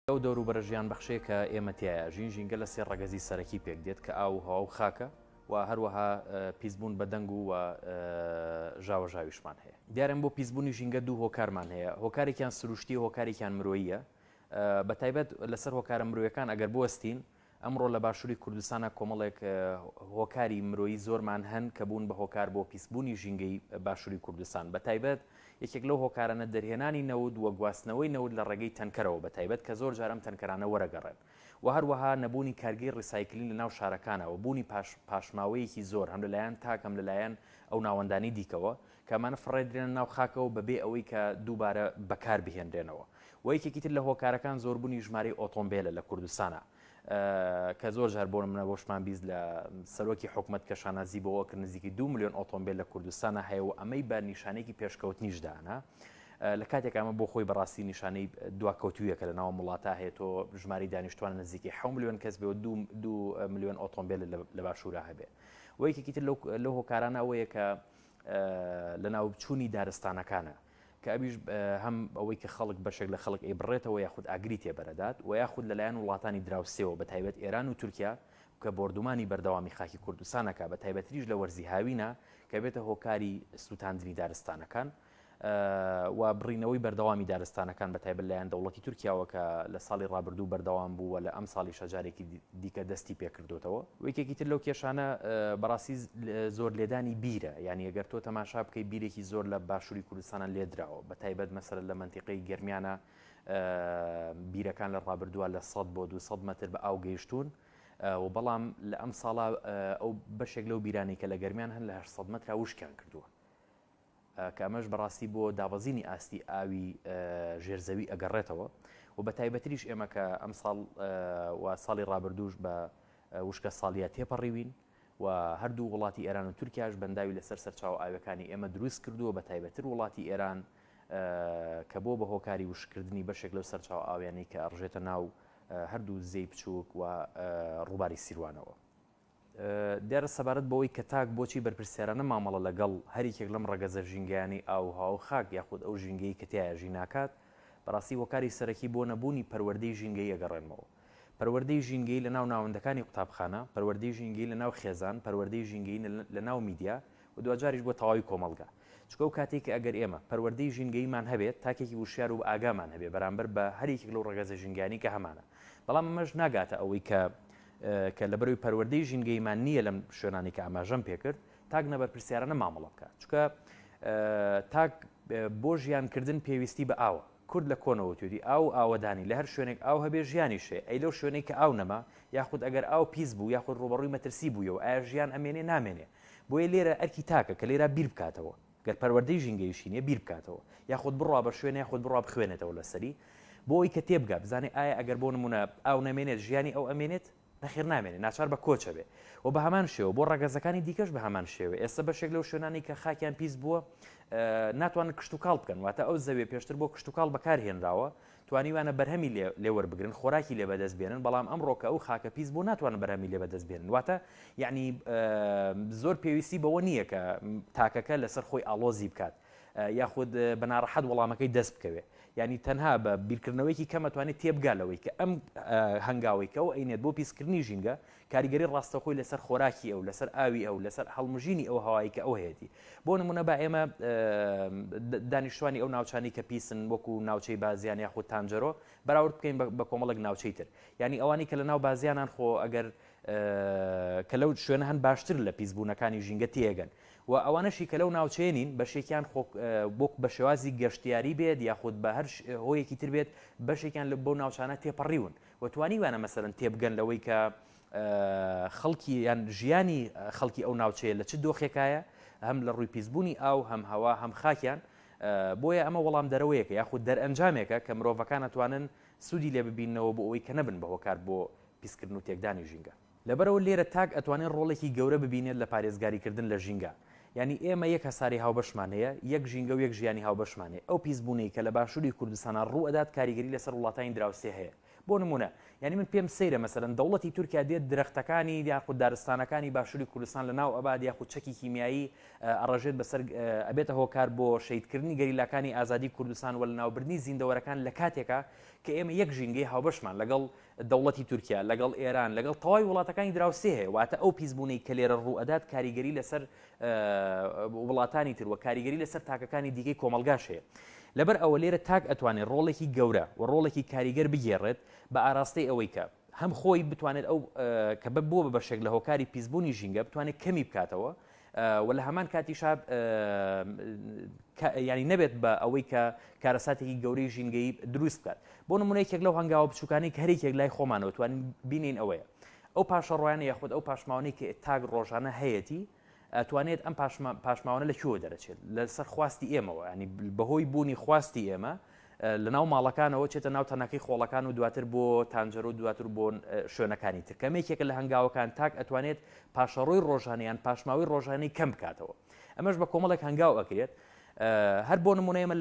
ئەو دەوروبەرە ژیانبەخشەیە کە ئێمە تیایا ئەژین، ژینگە لە سێ ڕەگەزی سەرەکی پێک دێت کە ئاو و هەوا و خاکە و هەروەها پیسبوون بە دەنگ و و ژاوەژاویشمان هەیە. دیارە بۆ پیسبوونی ژینگە دوو هۆکارمان هەیە، هۆکارێکیان سروشتییە، هۆکارێکیان مرۆییە. بەتایبەت لەسەر هۆکارە مرۆیەکان ئەگەر بوەستین، ئەمڕۆ لە باشووری کوردستانا کۆمەڵێک هۆکاری مرۆیی زۆرمان هەن کە بوون بە هۆکار بۆ پیسبوونی ژینگەی باشووری کوردستان بە تایبەت یەکێک لەو هۆکارانە دەرهێنانی نەوت و گواستنەوەی نەوت لە ڕێگەی تەنکەرەوە بە تایبەت کە زۆر جار ئەم تەنکەرانە وەرەگەڕێن و هەروەها نەبوونی کارگەی recycling لە ناو شارەکانا و بوونی پاش پاشماوەیەکی زۆر هەم لەلایەن تاک هەم لەلایەن ئەو ناوەندانی دیکەوە کە ئەمانە فڕێدرێنە ناو خاکەوە بەبێ ئەوەی کە دووبارە بەکار بهێنرێنەوە و یەکێکی تر لە هۆکارەکان زۆربوونی ژمارەی ئۆتۆمبێلە لە کوردستانا کە زۆر جار بۆ نمونە بۆشمان 20 لە سەرۆکی حکومەت کە شانازی بەوە کرد نزیکەی 2 ملیۆن ئۆتۆمبێل لە کوردستانا هەیە و ئەمەی بە نیشانەیەکی پێشکەوتنیش دانا لە کاتێک ئەمە بۆ خۆی بەڕاستی نیشانەی دواکەوتوویەکە لە ناو وڵاتە هەیە تۆ ژماری دانیشتوان نزیکەی 6 ملیۆن کەس بێ و 2 ملیۆن ئۆتۆمبێل لە باشوورا هەبێ و یەکێکی تر لەو هۆکارانە ئەوەیە کە لەناوچوونی دارستانەکانە کە ئەویش هەم ئەوەی کە خەڵک بەشێک لە خەڵک ئەیبڕێتەوە یاخود ئاگری تێبەرەدات و یاخود لەلایەن وڵاتانی دراوسێوە بە تایبەت ئێران و تورکیا کە بۆردومانی بەردەوامی خاکی کوردستان ئەکا بە تایبەتریش لە وەرزی هاوینا کە بێتە هۆکاری سووتاندنی دارستانەکان و بڕینەوەی بەردەوامی دارستانەکان بە تایبەت لایەن دەوڵەتی تورکیاوە کە لە ساڵی ڕابردوو بەردەوام بوو و لە ئەم ساڵیشە جارێکی دیکە دەستی پێکردوتەوە. یەکێکی تر لەو کێشانە بەڕاستی زۆر لێدانی بیرە یانی ئەگەر تۆ تەماشا بکەی بیرێکی زۆر لە باشووری کوردستانە لێدراوە بە تایبەت مەسەلەن لە مەنتیقەی گەرمیانە بیرەکان لە ڕابردووە لە 100 بۆ 200 مەتر بە ئاو گەیشتوون و بەڵام لە ئەم ساڵە ئەو بەشێک لەو بیرانی کە لە گەرمیان هەن لە 800 مەترا وشکیان کردووە. کە ئەمەش بەڕاستی بۆ دابەزینی ئاستی ئاوی ژێر زەوی ئەگەڕێتەوە و بە تایبەتریش ئێمە کە ئەمساڵ و ساڵی ڕابردووش بە وشکە ساڵیە تێپەڕیوین و هەردوو وڵاتی ئێران و تورکیاش بەنداوی لەسەر سەرچاوە ئاوەکانی ئێمە دروست کردووە بە تایبەتر وڵاتی ئێران کە بۆ بە هۆکاری وشکردنی بەشێک لەو سەرچاوە ئاویانەی کە ئەڕژێتە ناو هەردوو زێی بچووک و ڕووباری سیروانەوە. دیارە سەبارەت بەوەی کە تاک بۆچی بەرپرسیارانە مامەڵە لەگەڵ هەر یەکێک لەم ڕەگەزە ژینگەیانەی ئاو و هەوا و خاک یاخود ئەو ژینگەی کە تیایا ژی ناکات، بەڕاستی هۆکاری سەرەکی بۆ نەبوونی پەروەردەی ژینگەیی ئەگەڕێنمەوە. پەروەردەی ژینگەیی لەناو ناوەندەکانی قوتابخانە، پەروەردەی ژینگەیی لەناو خێزان، پەروەردەی ژینگەیی لەناو میدیا و دواجاریش بۆ تەواوی کۆمەڵگا. چونکە ئەو کاتەی کە ئەگەر ئێمە پەروەردەی ژینگەییمان هەبێت، تاکێکی وشیار و بەئاگامان هەبێ بەرامبەر بە هەر یەکێک لەو ڕەگەزە ژینگەیانەی کە هەمانە. بەڵام ئەمەش ناگاتە ئەوەی کە کە لەبەرئەوەی پەروەردەی ژینگەییمان نییە لەم شوێنانەی کە ئاماژەم پێکرد، تاک نابەرپرسیارانە مامەڵە بکات، چونکە تاک بۆ ژیانکردن پێویستی بە ئاوە، کورد لە کۆنەوە وتویەتی ئاو و ئاوەدانی، لە هەر شوێنێک ئاو هەبێ ژیانیش هەیە، ئەی لەو شوێنەی کە ئاو نەما، یاخود ئەگەر ئاو پیس بوو، یاخود ڕووبەڕووی مەترسی بوویەوە، ئایا ژیان ئەمێنێ؟ نامێنێ. بۆیە لێرە ئەرکی تاکە کە لێرە بیر بکاتەوە. گەر پەروەردەی ژینگەیشی نیە بیر بکاتەوە یاخود بڕوا بە شوێنێ یاخود بڕوا بخوێنێتەوە لەسەری بۆ ئەوەی کە تێبگا بزانێ ئایا ئەگەر بۆ نمونە ئاو نەمێنێت ژیانی ئەو ئەمێنێت نەخێر نامێنێ ناچار بە کۆچ ئەبێ و بە هەمان شێوە بۆ ڕەگەزەکانی دیکەش بە هەمان شێوە ئێستا بەشێک لەو شوێنانی کە خاکیان پیس بووە ناتوانن کشتوکاڵ بکەن واتە ئەو زەویە پێشتر بۆ کشتوکاڵ بەکارهێنراوە توانیویانە بەرهەمی لێ لێ وەربگرن خۆراکی لێ بەدەست بێنن بەڵام ئەمڕۆ کە ئەو خاکە پیس بوو ناتوانن بەرهەمی لێ بەدەست بێنن واتە یعنی زۆر پێویستی بەوە نییە کە تاکەکە لەسەر خۆی ئاڵۆزی بکات یاخود بە ناڕەحەت وەڵامەکەی دەست بکەوێ یعنی تەنها بە بیرکردنەوەیکی کەمە توانێت تێبگا لەوەی کە ئەم هەنگاوەی کە ئەو ئەینێت بۆ پیسکردنی ژینگە کاریگەری ڕاستەوخۆی لەسەر خۆراکی ئەو، لەسەر ئاوی ئەو، لەسەر هەڵمژینی ئەو هەوایەی کە ئەو هەیەتی. بۆ نموونە با ئێمە دانیشتوانی ئەو ناوچانەی کە پیسن وەکو ناوچەی بازیان یاخود تانجەرۆ بەراورد بکەین بە کۆمەڵێک ناوچەی تر. یانی ئەوانەی کە لەناو بازیانان خۆ ئەگەر کە لەو شوێنە هەن باشتر لە پیسبوونەکانی ژینگە تێگەن و ئەوانەشی کە لەو ناوچەیە نین بەشێکیان خۆ بۆ بە شێوازی گەشتیاری بێت یاخود بە هەر هۆیەکی تر بێت بەشێکیان لە بەو ناوچانە تێپەڕیون و توانیویانە مەسەلەن تێبگەن لەوەی کە خەڵکی یان ژیانی خەڵکی ئەو ناوچەیە لە چ دۆخێکایە هەم لە ڕووی پیسبوونی ئاو هەم هەوا هەم خاکیان بۆیە ئەمە وەڵام دەرەوەیەکە یاخود دەرئەنجامێکە کە مرۆڤەکان ئەتوانن سوودی لێ ببیننەوە بۆ ئەوەی کە نەبن بە هۆکار بۆ پیسکردن و تێکدانی ژینگە. لەبەرئەوە لێرە تاک ئەتوانێت ڕۆڵێکی گەورە ببینێت لە پارێزگاریکردن لە ژینگە. یانی ئێمە یەک هەسارەی هاوبەشمان هەیە، یەک ژینگە و یەک ژیانی هاوبەشمان هەیە. ئەو پیسبوونەی کە لە باشووری کوردستانا ڕوو ئەدات کاریگەری لەسەر وڵاتانی دراوسێ هەیە. بۆ نمونە یانی من پێم سەیرە مەسەلەن دەوڵەتی تورکیا دێت درەختەکانی یاخود دارستانەکانی باشوری کوردستان لە ناو ئەبات یاخود چەکی کیمیایی ئەڕێژێت بەسەر ئەبێتە هۆکار بۆ شەهیدکردنی گەریلاکانی ئازادی کوردستان و لەناوبردنی زیندەوەرەکان لە کاتێکا کە ئێمە یەک ژینگەی هاوبەشمان لەگەڵ دەوڵەتی تورکیا لەگەڵ ئێران لەگەڵ تەواوی وڵاتەکانی دراوسێ هەیە واتە ئەو پیسبوونەی کە لێرە ڕوو ئەدات کاریگەری لەسەر وڵاتانی تر و کاریگەری لەسەر تاکەکانی دیکەی کۆمەڵگاش هەیە. لەبەر ئەوە لێرە تاک ئەتوانێت ڕۆڵێکی گەورە و ڕۆڵێکی کاریگەر بگێڕێت بە ئاراستەی ئەوەی کە هەم خۆی بتوانێت ئەو کە بووە بە بەشێک لە هۆکاری پیسبوونی ژینگە بتوانێت کەمی بکاتەوە و لە هەمان کاتیشا ینی نەبێت بە ئەوەی کە کارەساتێکی گەورەی ژینگەی دروست بکات بۆ نمونە یەکێک لەو هەنگاوە بچووکانی کە هەرێکێک لای خۆمانەوە توانین بینین ئەوەیە ئەو پاشەڕۆیانە یاخود ئەو پاشماوانەی کە تاک ڕۆژانە هەیەتی ئەتوانێت ئەم پاشماوانە لە کوێوە دەرەچێت لەسەر خواستی ئێمەوە ینی بەهۆی بوونی خواستی ئێمە لەناو ماڵەکانەوە چێتە ناو تەنەکەی خۆڵەکان و دواتر بۆ تانجەرە و دواتر بۆ شوێنەکانی تر کەمێکێکە لە هەنگاوەکان تاک ئەتوانێت پاشەڕۆی ڕۆژانیان پاشماوەی ڕۆژانەی کەم بکاتەوە ئەمەش بە کۆمەڵێک هەنگاو ئەکرێت هەر بۆ نمونە ئێمە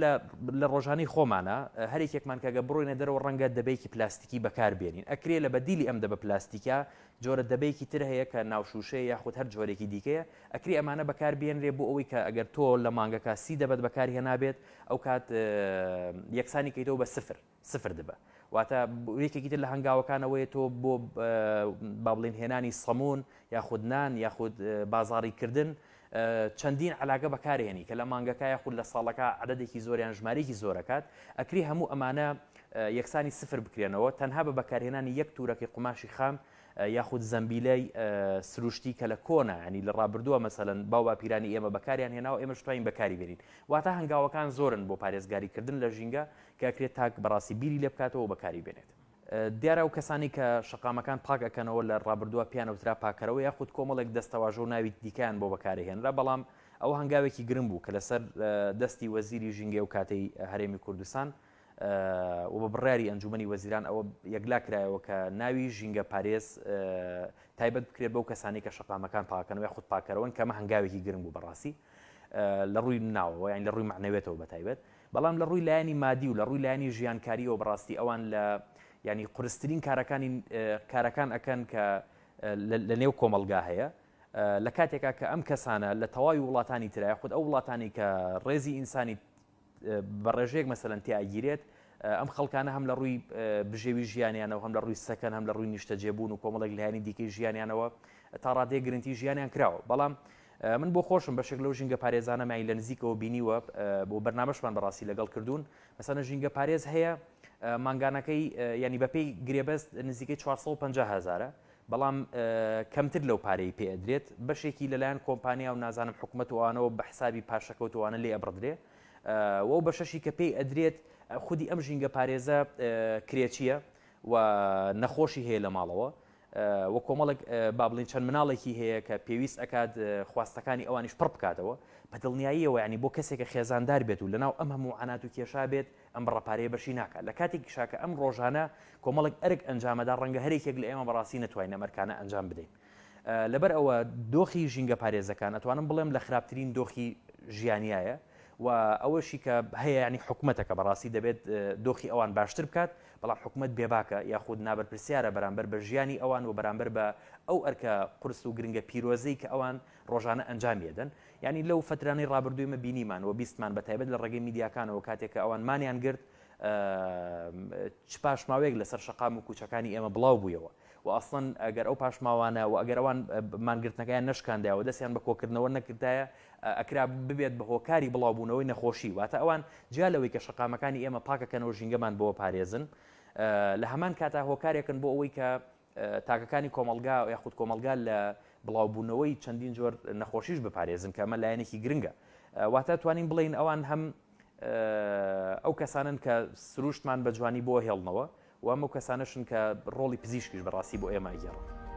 لە ڕۆژانەی خۆمانە هەرێکێکمان کەگە بڕۆینە دەرەوە ڕەنگە دەبەیەکی پلاستیکی بەکار بێنین ئەکرێ لە بەدیلی ئەم دەبە پلاستیکە جۆرە دەبەیەکی تر هەیە کە ناوشوشەیە یاخود هەر جۆرێکی دیکەیە ئەکرێ ئەمانە بەکار بێنرێ بۆ ئەوەی کە ئەگەر تۆ لە مانگەکە سی دەبەت بەکار هێنابێت ئەو کات یەکسانی کەیتەوە بە سفر سفر دبە واتە یەکێکی تر لە هەنگاوەکانەوەی تۆ بۆ با بڵێن هێنانی سەمون یاخود نان یاخود بازاڕی کردن چەندین علاگە بەکارهێنی کە لە مانگەکە یاخود لە ساڵەکە عددێکی زۆریان ژمارێکی زۆرەکات ئەکری هەموو ئەمانە یەکسانی سفر بکرێنەوە تەنها بە بەکارهێنانی یەک تورەکەی قوماشی خام یاخود زەمبیلەی سروشتی کە لە کۆنا ینی لە ڕابردووە مەسەلەن باو باپیرانی ئێمە بەکاریان هێناوە ئێمەش توانین بەکاری بێنین واتە هەنگاوەکان زۆرن بۆ پارێزگاریکردن لە ژینگە کە ئەکرێت تاک بەڕاستی بیری لێ بکاتەوە و بەکاری بێنێت. دیارە ئەو کەسانەی کە شەقامەکان پاک ئەکەنەوە لە ڕابردووە پێیان ئەوترا پاکەرەوە یاخود کۆمەڵێک دەستەواژە و ناوی دیکەیان بۆ بەکارهێنرا بەڵام ئەوە هەنگاوێکی گرنگ بوو کە لەسەر دەستی وەزیری ژینگەی ئەو کاتەی هەرێمی کوردستان و بە بڕیاری ئەنجومەنی وەزیران ئەوە یەکلا کرایەوە کە ناوی ژینگە پارێز تایبەت بکرێت بەو کەسانی کە شەقامەکان پاکەنەوە یاخود پاکەرەوەن کەمە هەنگاوێکی گرنگ بوو بەڕاستی لە ڕووی ناوەوە یان لە ڕووی معنەوێتەوە بەتایبەت بەڵام لە ڕووی لایەنی مادی و لە ڕووی لایەنی ژیانکاریەوە بەڕاستی ئەوان لە ینی قورسترین کارەکانی کارەکان ئەکەن کە لە نێو کۆمەڵگا هەیە لە کاتێکا کە ئەم کەسانە لە تەواوی وڵاتانی ترای خود ئەو وڵاتانی کە ڕێزی ئینسانی بە ڕێژەیەک مەسەلەن تیا ئەگیرێت، ئەم خەڵکانە هەم لە ڕووی بژێوی ژیانیانەوە، هەم لە ڕووی سەکەن، هەم لە ڕووی نیشتەجێبوون و کۆمەڵێک لایەنی دیکەی ژیانیانەوە تا ڕادەیەک گرنتی ژیانیان کراوە. بەڵام من بۆ خۆشم بەشێک لەو ژینگە پارێزانە مای لە نزیکەوە بینیوە بۆ بەرنامەشمان بەڕاستی لەگەڵ کردوون مەسەنە ژینگە پارێز هەیە مانگانەکەی ینی بەپێی گرێبەست نزیکەی 450 هزارە بەڵام کەمتر لەو پارەی پێ ئەدرێت، بەشێکی لەلایەن کۆمپانیا و نازانم حکومەت و ئەوانەوە بە حسابی پاشەکەوت و ئەوانە لێ ئەبڕدرێ و ئەو بەشەشی کە پێی ئەدرێت خودی ئەم ژینگە پارێزە کرێچییە و نەخۆشی هەیە لە ماڵەوە و کۆمەڵێک با بڵین چەند مناڵێکی هەیە کە پێویست ئەکات خواستەکانی ئەوانیش پڕ بکاتەوە بە دڵنیاییەوە ینی بۆ کەسێکە خێزاندار بێت و لەناو ئەم هەموو عەنات و کێشا بێت ئەم بڕە پارەیە بەشی ناکات، لە کاتێکیشا کە ئەم ڕۆژانە کۆمەڵێک ئەرک ئەنجامەدا ڕەنگە هەرێکێک لە ئێمە بەڕاستی نەتوانین ئەم ئەرکانە ئەنجام بدەین. لەبەر ئەوە دۆخی ژینگە پارێزەکان ئەتوانم بڵێم لە خراپترین دۆخی ژیانیایە و ئەوەشی کە هەیە ینی حکومەتەکە بەڕاستی دەبێت دۆخی ئەوان باشتر بکات بەڵام حکومەت بێباکە یاخود نابەرپرسیارە بەرامبەر بە ژیانی ئەوان و بەرامبەر بە ئەو ئەرکە قورس و گرنگە پیرۆزەی کە ئەوان ڕۆژانە ئەنجامی ئەدەن یانی لەو فەترانەی ڕابردوو ئێمە بینیمان و بیستمان بە تایبەت لە ڕێگەی میدیاکانەوە کاتێک کە ئەوان مانیان گرت چ پاشماوەیەک لەسەر شەقام و کوچەکانی ئێمە بڵاو بوویەوە و ئەسڵەن ئەگەر ئەو پاشماوانە و ئەگەر ئەوان مانگرتنەکەیان نەشکاندایە و دەستیان بە کۆکردنەوە نەکردایە ئەکرا ببێت بە هۆکاری بڵاوبوونەوەی نەخۆشی واتە ئەوان جیا لەوەی کە شەقامەکانی ئێمە پاکەکەنەوە ژینگەمان بۆ پارێزن لە هەمان کاتا هۆکارێکن بۆ ئەوەی کە تاکەکانی کۆمەڵگا یاخود کۆمەڵگا لە بڵاوبوونەوەی چەندین جۆر نەخۆشیش بپارێزن کە ئەمە لایەنێکی گرنگە واتە توانین بڵێین ئەوان هەم ئەو کەسانن کە سروشتمان بە جوانی بۆ هێڵنەوە و ئەم ئەو کەسانەشن کە ڕۆڵی پزیشکیش بەڕاستی بۆ ئێمە ئەگێڕن.